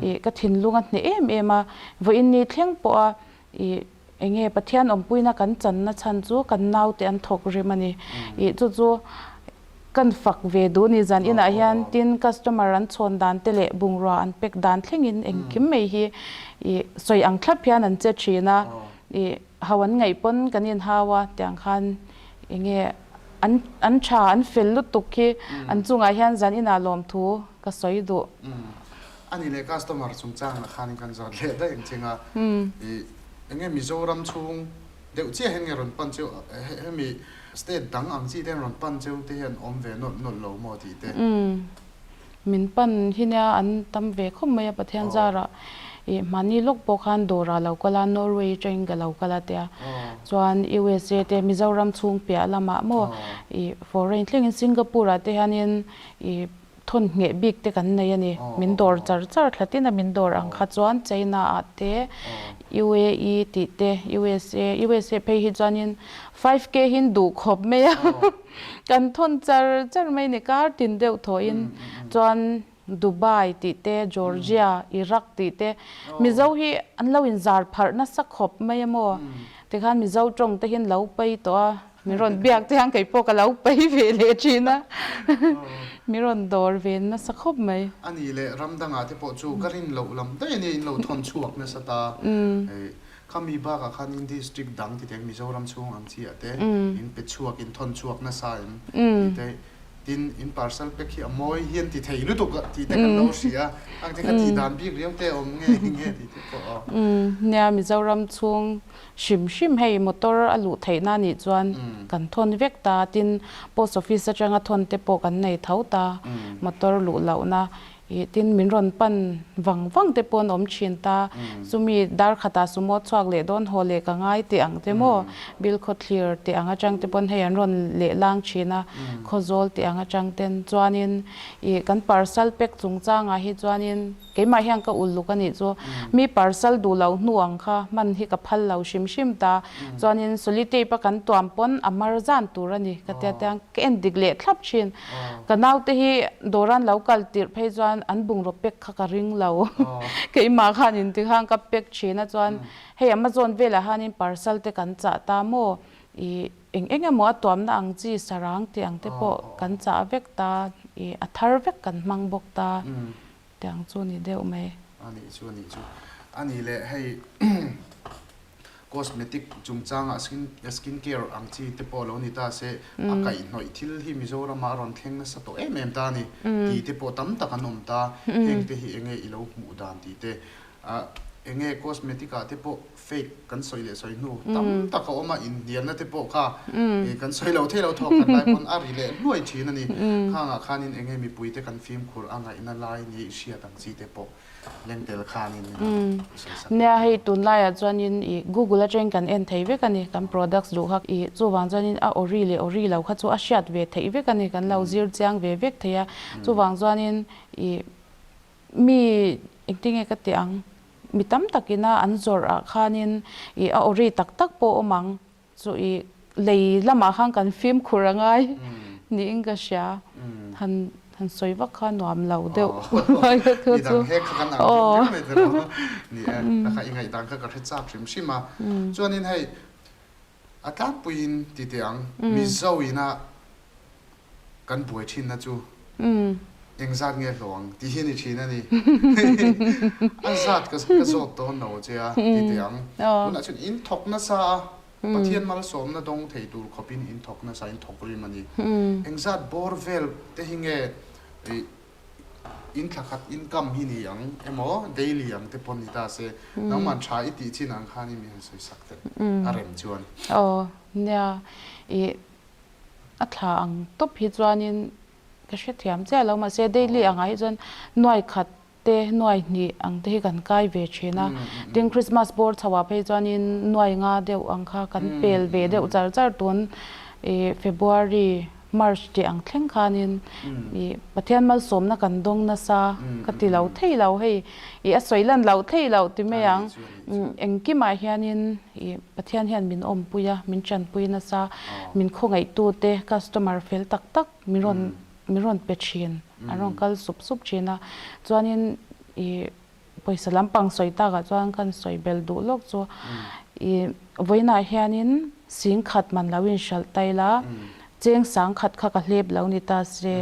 ih ka thinlung a hneh em em a, vawiin ni thleng pawh a ih enge Pathian awmpuina kan channa chhan chu kan naute an thawk rim a ni, ih chu chu kan fak ve duh ni zan inah hian tin customer an chhawn dan te leh bungrua an pek dan thlengin engkim mai hi ih sawi ang thlap hian an che thin a, ih. Hau an ngaih pawn kan inhau a tiang khan enge an an tha an fel lutuk khi an chungah hian zan inah lawmthu ka sawi duh. A ni leh customer chungchang lah khanin kan zawt leh daih ang ching a, ih enge Mizoram chhung deuh chiah hian nge rawn pan cheu hemi state dang ang chi te hian rawn pan cheu te hian awm ve nawlh nawlh lo maw tih te. Min pan hi nia an tam ve khawp mai a Pathian zarah ih mahni lawk pawh khan dawrah lo kal a Norway atangin ka lo kal a tia chuan USA te Mizoram chhung piah lamah maw ih foreign thlengin Singapore ah te hianin ih. Thawn ngheh bik te kan nei a ni. Min dawr char char thla tin a min dawr ang kha chuan China ah te, UAE tih te, USA, USA phei hi chuanin 5K hi an duh khawp mai a, kan thawn char char mai a ni kar tin deuh thawhin chuan Dubai tih te, Georgia, Iraq tih te, Mizo hi an lo inzar pharh nasa khawp mai a maw? Tikhan Mizo tawng te hi an lo pai tawh a. Min rawn biak te hian kei pawh ka lo pei ve leh thin a, min rawn dawr ve nasa khawp mai. A nih leh ram dangah te pawh chu ka rin loh lam daih a nia in lo thawn chhuak nasa ta. Khami bakah khan in district dang ti teng Mizoram chhung ang chi ah te in pe chhuak in thawn chhuak nasa em tih te tin in parcel pack hi a mawi hian ti thei lutuk a tih te kan lo hria a ang te kha tih dan bik riau te a awm nge nge tih te pawh a. Nia Mizoram chhung Hrim hrim hei motor a luh theihna nih chuan kan thawn vek ta, tin post office atanga thawn te pawh kan nei tho ta, motor luh lohna ih tin min rawn pan vang vang te pawh an awm thin ta, chumi dar khatah sumo chhuak leh dawn haw leh ka ngai teh ang te maw, Bilkhawthlir teh ang atang te pawn hei an rawn leh lang thin a, Khawzawl teh ang atang ten chuanin ih kan parcel pack chungchangah hi chuanin. Keimah hian ka uluk a nih chu. Mi parcel duh lo hnu ang kha hman hi ka phal lo hrim hrim ta. Chuanin solitape a kan tuam pawn a mar zan tur a ni ka tia tiang ka en dik leh thlap thin. Ka naute hi dawran lo kal tirh phei chuan an bungraw pack kha ka ring lo. Keimah khan inti khan ka pack thin a chuan hei Amazon velah hianin parcel te kan chah ta maw ih eng eng emaw a tuamna ang chi sarang tih ang te pawh kan chah vek ta ih a thar vek kan hmang bawk ta. Tiang chu ni deuh mai. A nih chu a nih chu. A nih leh hei cosmetic chungchangah skin skin care ang chi te pawh lo ni ta se a kaihhnawih thil hi Mizoramah a rawn thleng nasa tawh em em ta a ni tih te pawh tam tak an awm ta. Heng te hi enge i lo hmuh dan tih te ah enge cosmetic ah te pawh fake kan sawi leh sawi hnu tam tak a awm a, inhnialna te pawh kha kan sawi lo thei lo thawk khat lai pawn a ri leh hluai thin a ni. Khangah khanin enge mipui te kan fimkhur a ngaihna lai ni hriat ang chi te pawh leng tel khanin sawi sak Nia hei tunlaiah chuanin i Google atangin kan en thei vek a ni, kan products duh kha i chuvang chuanin a ori leh ori lo kha chu a hriat ve theih vek a ni, kan lo zir chiang ve vek thei a, chuvang chuanin i Mi engtinge ka tih ang? Mi tam takina an zawrh ah khanin ih a awri tak tak pawh awm ang chu ih lei lamah khan kan fimkhur a ngai niin ka hria. Han han sawi vak kha nuam lo deuh ngai ka thu chu. Midang he kha kan ang hrim hrim mai te rawh. Ni e, ka kha i ngaihdan kha ka hre chak hrim hrim a. Chuanin hei a tlangpuiin ti teh ang Mizo ina Kan buai thinna chu engzat nge hlawh ang tih hi a ni thin a ni. A zat ka zawt dawn lo che a ti teh ang. Tunah chuan in thawk nasa a, Pathian malsawmna dawng thei tur khawpin in thawk nasa, in thawk rim a ni. Engzat bawr vel te hi nge in thla khat income hi ni ang emaw daily ang te pawh ni ta se, nangman tha i tih chin ang khan i mi han sawi sak teh a rem chuan. Aw nia i A thla ang tawp hi chuanin ka hrethiam chiah lo mahse daily angah hi chuan nuai khat te nuai hnih ang te hi kan kai ve thin a, tin Christmas bawr chho ah phei chuanin nuai nga deuh ang kha kan pel ve deuh char char tun ih February, March tih ang thleng khanin ih Pathian malsawmna kan dawng nasa ka ti lo thei lo hei ih a sawi lan loh thei loh ti mai ang engkimah hianin ih Pathian hian min awmpui a, min tanpui nasa, min khawngaihtute customer fel tak tak min rawn min rawn pe thin, an rawn kal sup sup thin a. Chuanin ih pawisa lampang sawi takah chuan kan sawi bel duh lawk chu ih vawiinah hianin sing khat man lo inhralh ta ila, cheng sang khat kha ka hlep lo ni ta se,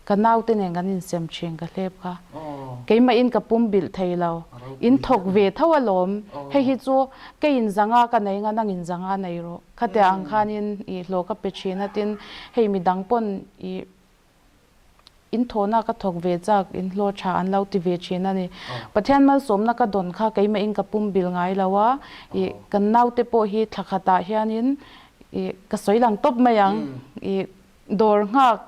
ka naute nen kan insem thin ka hlep kha. Keimahin ka pum bilh thei lo, in thawk ve tho alawm, hei hi chu kei in zanga ka nei nga nang in zanga nei rawh, khatiang ang khanin ih hlawh ka pe thin a tin hei midang pawn ih in thawhna ka thawk ve chak, in hlawh tha an lo ti ve thin a ni. Pathian malsawmna ka dawn kha keimahin ka pum bil ngai lo a, ih kan naute pawh hi thla khatah hianin ih ka sawi lang tawp mai ang, ih dawr nghak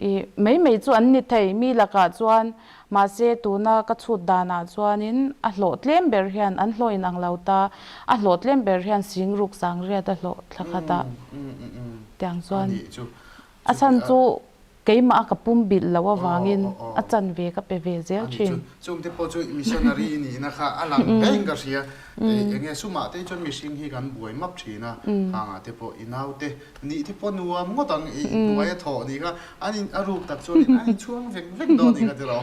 ih mai mai chu an ni thei mi lakah chuan mahse tuna ka chhut danah chuanin a hlawh tlem ber hian an hlawh inang lo ta, a hlawh tlem ber hian singruk sangriat a hlawh thla khatah tiang chuan a chhan chu. Keimah a ka pum bilh loh avangin a chanve ka pe ve zel thin. Chungte pawh chu missionary i nihna kha a lang daih ka hria. Enge sumah te chuan mihring hi kan buai map thin a, khangah te pawh i naute nih te pawh nuam ngawt ang i hnuai a thawh nih kha an in a ruk tak chuanin a inchhuang vek vek dawn nih kha tiraw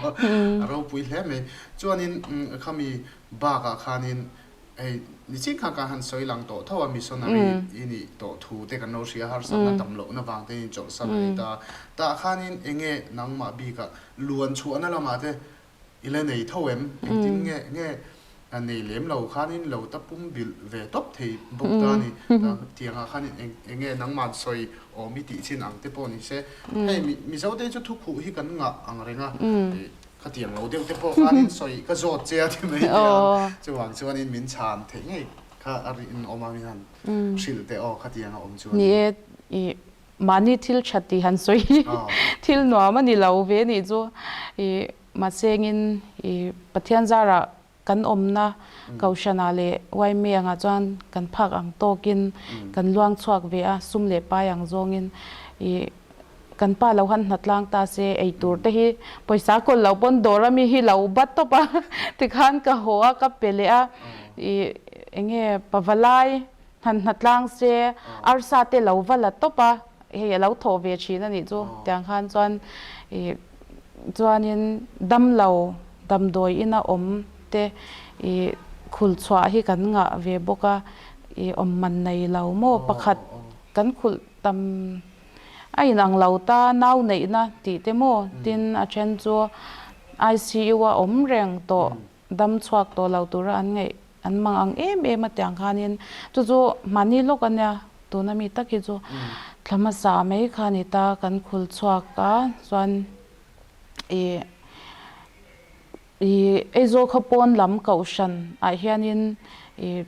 a ropui hle mai. Chuanin khami bakah khanin Hei, nichin kha ka han sawi lang tawh tho a, missionary i nih tawh thu te kan lo hria, harsatna tam lohna vang te in chawlhsan a ni ta. Tah khanin eng nge nangmah bikah luan chhuahna lamah te i la nei tho em? Engtin nge nge nei lem lo khanin lo ta pum bilh ve tawp thei bawk ta a ni. Tiangah khanin eng eng nge nangmah sawi awm i tih chin ang te pawh ni se. Hei, Mizote chu thukhuh hi kan ngah ang reng a. Khatiang lo deuh te pawh khanin sawi ka zawt che a ti mai teh ang. Chuvang chuanin min chhan theih ngei kha a rinawm a, min han hrilh teh aw khatiang a awm chuan. Ni e, i mahni thil tha tih han sawi hi thil nuam a ni lo ve nih chu. I mahsengin i Pathian zarah kan awmna Kohhranah leh Uaime angah chuan kan phak ang tawkin kan luang chhuak ve a, sum leh pai ang zawngin i kan pa lo han hnatlang ta se ei tur te hi pawisa kawl lo pawn dawr ami hi lo bat tawp a tikhan ka haw a ka pe leh a i enge pavalai han hnatlang se arsa te lo va la tawp a hei a lo thawh ve thin a nih chu tiang khan chuan i chuanin damlo damdawi ina awm te i khul chhuah hi kan ngah ve bawk a i awm man nei lo maw pakhat kan khulh tam A inang lo ta, nau neihna tih te maw? Tin, a then chu ICU a awm reng tawh, dam chhuak tawh lo tura an ngaih an mang ang em em a tiang khanin chu chu mahni lawk a nia, tuna mi tak hi chu thla hmasa mai kha ni ta kan khul chhuak a, chuan ih ih Aizawl khawpawn lam kohhran ah hianin ih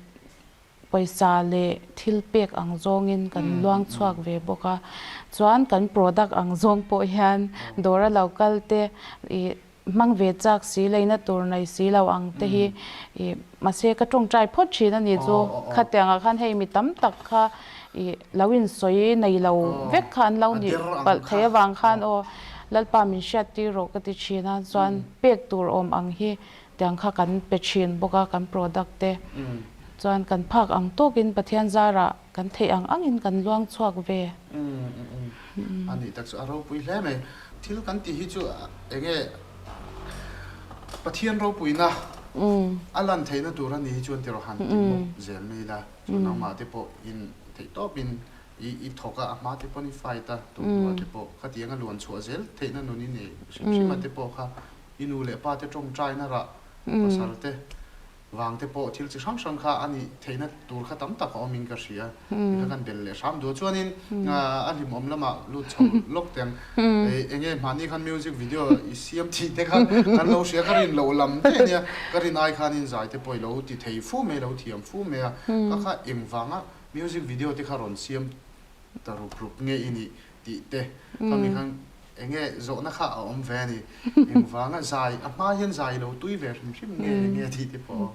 Pawisa leh thil pek ang zawngin kan luang chhuak ve bawk a, chuan kan product ang zawng pawh hian dawr a lo kal te ih hmang ve chak si leina tur nei si lo ang te hi ih mahse ka tawngtai phawt thin a ni chu khatiangah khan hei mi tam tak kha ih lo insawi nei lo vek kha an lo nih palh thei avang khan aw Lalpa min hriat tir rawh ka ti thin a, chuan pek tur awm ang hi Tiang kha kan pe thin bawk a kan product te chuan kan phak ang tawkin Pathian zarah kan theih ang angin kan luang chhuak ve. A nih tak chu a ropui hle mai. Thil kan tih hi chu enge Pathian ropuina a lan theihna tur a ni hi chuan tiraw han ti mawp zel mai ila chu nangmah te pawh in theih tawpin i thawk a, a hma te pawn i fight a, tun hnuah te pawh khatiang a luan chhuah zel theihna nun i nei hrim hrim a te pawh kha I nu leh pa te tawngtaina rah pasal te vang te pawh thil chi hrang hrang kha a nih theihna tur kha tam tak a awmin ka hria. Ti kha kan bel leh hram duh a. Chuanin a hlimawm lamah lut chho lawk teng eng nge mahni khan music video i siam tih te kha kan lo hria ka rin loh lam daih a nia. Ka rin ai khanin zai te pawh i lo ti thei fu mai, lo thiam fu mai a. Ka kha engvanga music video te kha rawn siam ta rup rup nge i nih tih te khami khan eng nge zawhna kha a awm ve a ni. Engvanga zai, a hma hian zai lo tui ve hrim hrim nge eng nge tih te pawh.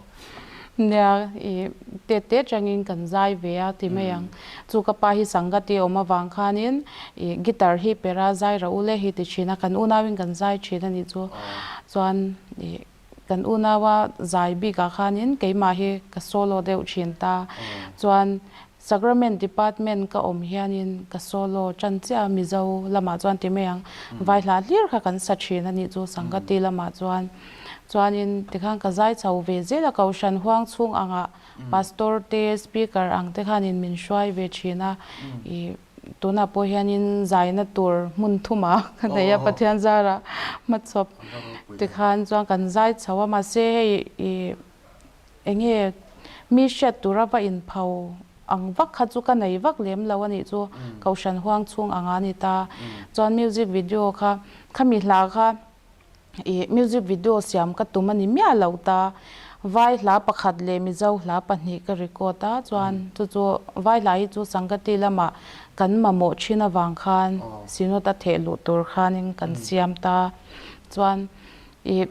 Nia, i tet te atangin kan zai ve a ti mai ang. Chu ka pa hi Sangati awm avang khanin i guitar hi pera zai rah u le hi ti thin a, kan unauin kan zai thin a nih chu. Chuan i kan unaua zai bikah khanin keimah hi ka solo deuh thin ta. Chuan Sacrament Department ka awm hianin ka solo tan chiah a, Mizo lamah chuan ti mai ang, vai hlah hlir kha kan sa thin a nih chu Sangati lamah chuan. Chuanin tikhan ka zai chho ve zel a, Kohhran huang chhung angah Pastor te, Speaker ang te khanin min hruai ve thin a, ih tunah pawh hianin zaina tur hmun thumah ka nei a, Pathian zarah hmachhawp tikhan chuan kan zai chho a, mahse hei ih Enge mi hriat tura va inpho ang vak kha chu ka nei vak lem lo a nih chu, Kohhran huang chhung anga a ni ta. Chuan music video kha, khami hla kha ih music video siam ka tum a ni miah lo ta. Vai hla pakhat leh Mizo hla pahnih ka record a, chuan chu chu vai hla hi chu Sangati lamah kan mamawh thin avang khan Synod a theh luh tur khanin kan siam ta. Chuan ih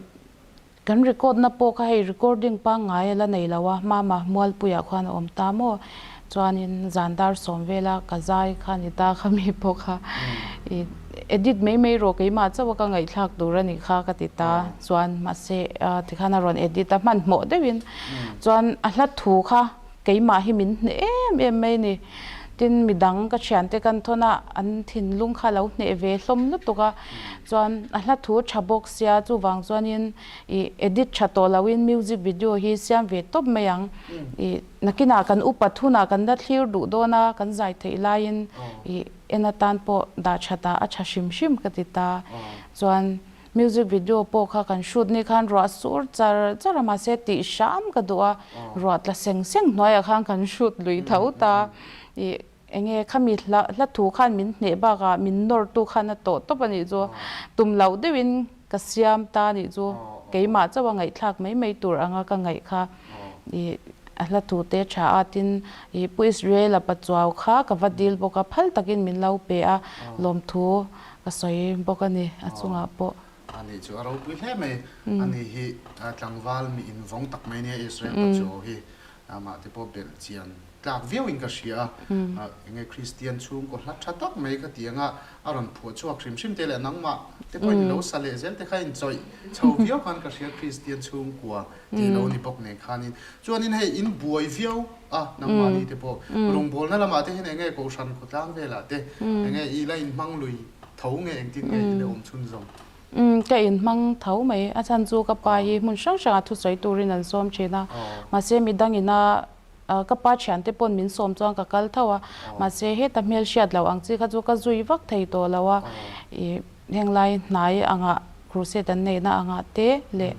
Kan record na pawh kha hei recording pangngai a la nei lo a, Mama Mualpuiah khuan a awm ta maw? Chuanin zan dar sawm vela ka zai kha ni ta kha mi pawh kha i Edit mai mai rawh keimah chauh a ka ngaihthlak tur a nih kha ka ti ta chuan mahse tikhan a rawn edit a hmanhmawh deuhin chuan a hla thu kha keimah hi min hneh em em mai a ni. Tin midang ka thiante kan thawn a an thinlung kha lo hneh ve hlawm lutuk a chuan a hla thu tha bawk sia chuvang chuanin ih edit tha tawh loin music video hi siam ve tawp mai ang ih nakinah kan upat hunah kan la thlir duh dawn a kan zai theih laiin ih En atan pawh dah that ah a tha hrim hrim ka ti ta. Chuan music video pawh kha kan shoot ni khan ruah sur char char a mahse tih hram ka duh a, ruah tla seng seng hnuaiah khan kan shoot lui tho ta. Ih enge khami hla hla thu khan min hneh bakah min nawr tu khan a tawh tawp a nih chu. Tum loh deuhin ka siam ta a nih chu. Keimah chauh a ngaihthlak mai mai tur anga ka ngaih kha. Ih a hla thu te tha a tin ih Pu Israel-a Pachuau kha ka va dil bawk a, phal takin min lo pe a, lawmthu ka sawi bawk a ni a chungah pawh. A nih chu a ropui hle mai. A ni hi tlangval mi invawng tak mai nia Israel Pachuau hi amah te pawh belh chian tlak viau in ka hria a, enge Kristian chhungkaw hla tha tak mai kha tianga a rawn phuah chhuak hrim hrim te leh nangmah te pawhin i lo sa leh zel te kha inchawih chho viau khan ka hria Kristian chhungkua tih lo ni bawk nen khanin chuanin hei in buai viau a nangmahni te pawh rawngbawlna lamah te hian enge kohhran khawtlang velah te enge i la inhmang lui tho nge engtin nge i la awm chhun zawng? Umm ka inhmang tho mai a chhan chu ka pa hi hmun hrang hrangah thusawi turin an sawm thin a mahse midangin a Ka pa thiante pawn min sawm chuan ka kal tho a, mahse heta hmel hriat loh ang chi kha chu ka zui vak thei tawh lo a, ih henglai hnai angah crusade an neihna angah te leh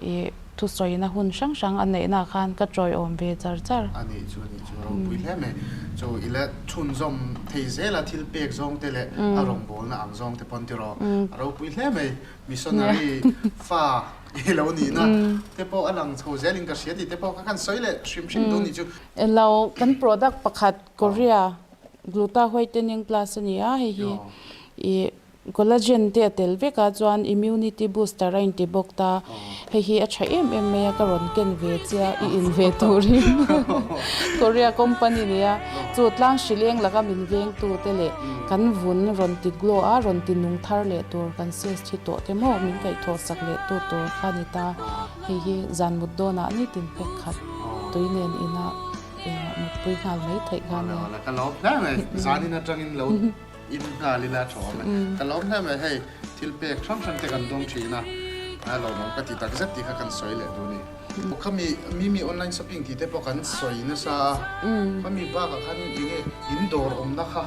ih thusawina hun hrang hrang an neihna ah khan ka tawiawm ve char char. A nih chu a nih chu ropui hle mai. Chu i la chhunzawm thei zel a thil pek zawng te leh a rawngbawlna ang zawng te pawn tiraw a ropui hle mai. Missionary fa i lo nihna te pawh a lang chho zelin ka hria tih te pawh kha kan sawi leh hrim hrim dawn nih chu. Elo kan product pakhat Korea Gluta Whitening Plus a ni a, hei hi ih collagen te a tel vek a chuan immunity booster a inti bawk ta, hei hi a tha em em mai a ka rawn ken ve chia i in ve turin Korea company nia chu tlang hrileng laka min vengtu te leh kan vun rawn ti glow a rawn ti nung thar leh tur kan ses thi tawh te maw min kaihthawh sak leh tu tur kha ni ta hei hi zan mut dawnah nitin pek khat tui nen ina mutpui nghal mai theih kha ania. Ka lawm hle mai zanin atangin lo in nghal ila tha awm e ka lawm hle mai hei thil pek hrang hrang te kan dawng thin a a lawmawm ka ti tak zet tih kha kan sawi leh duh a ni. Khami Mimi online shopping tih te pawh kan sawi nasa a khami bakah khan enge in dawr awmna kha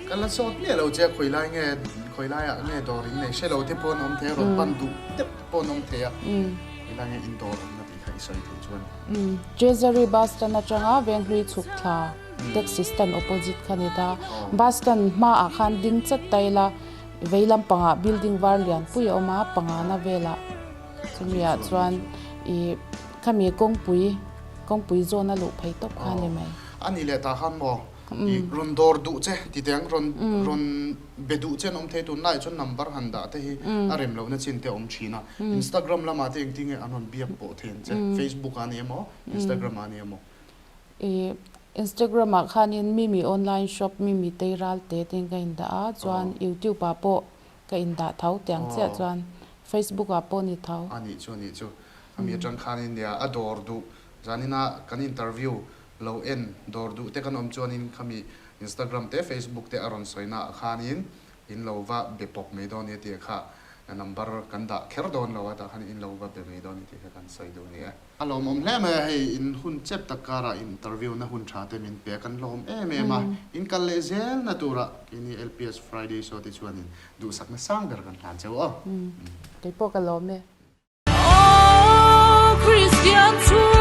Ka la sawt miah lo che a, khawi lai nge, khawi laiah nge dawr in nei hre lo te pawh an awm thei a, rawn pan duh deuh te pawh an awm thei a, khawi lai nge in dawr awmna tih kha i sawi theih chuan. Treasury bus stand atanga Venghlui chhuk thla taxi stand opposite kha ni ta, bus stand hmaah khan ding chat ta ila vei lampangah building var lianpui a awm a, pangana velah chumiah chuan ih khami kawngpui kawngpui zawn a luh phei tawp kha a ni mai. A nih leh tah khan maw I rawn dawr duh che ti teh ang, rawn rawn be duh che an awm thei tunlaiah chuan number han dah te hi a rem lohna chin te a awm thin a. Instagram lamah te engtin nge an rawn biak pawh thei ang che, Facebook ah a ni emaw, Instagram ah a ni emaw. I Instagram ah khanin Mimi online shop Mimi Teiral te tiin ka indah a, chuan YouTube ah pawh ka indah tho tiang chiah chuan Facebook ah pawh ni tho. A nih chu a nih chu. Ami atang khanin nia a dawr duh zanina kan interview Lo en dawr duh te kan awm chuanin khami Instagram te Facebook te a rawn sawi na ah khanin in lo va be pawp mai dawn nia tih kha number kan dah kher dawn lo a tah khan in lo va be mai dawn nia tih kha kan sawi duh a ni e. A lawmawm hle mai a, hei in hun chep tak karah interview na hun tha te min pe a kan lawm em em a, in kal leh zel na turah keini LPS Friday show te chuanin duhsakna sang ber kan hlan cheu aw. Keipawh ka lawm e. Aw Kristian chu.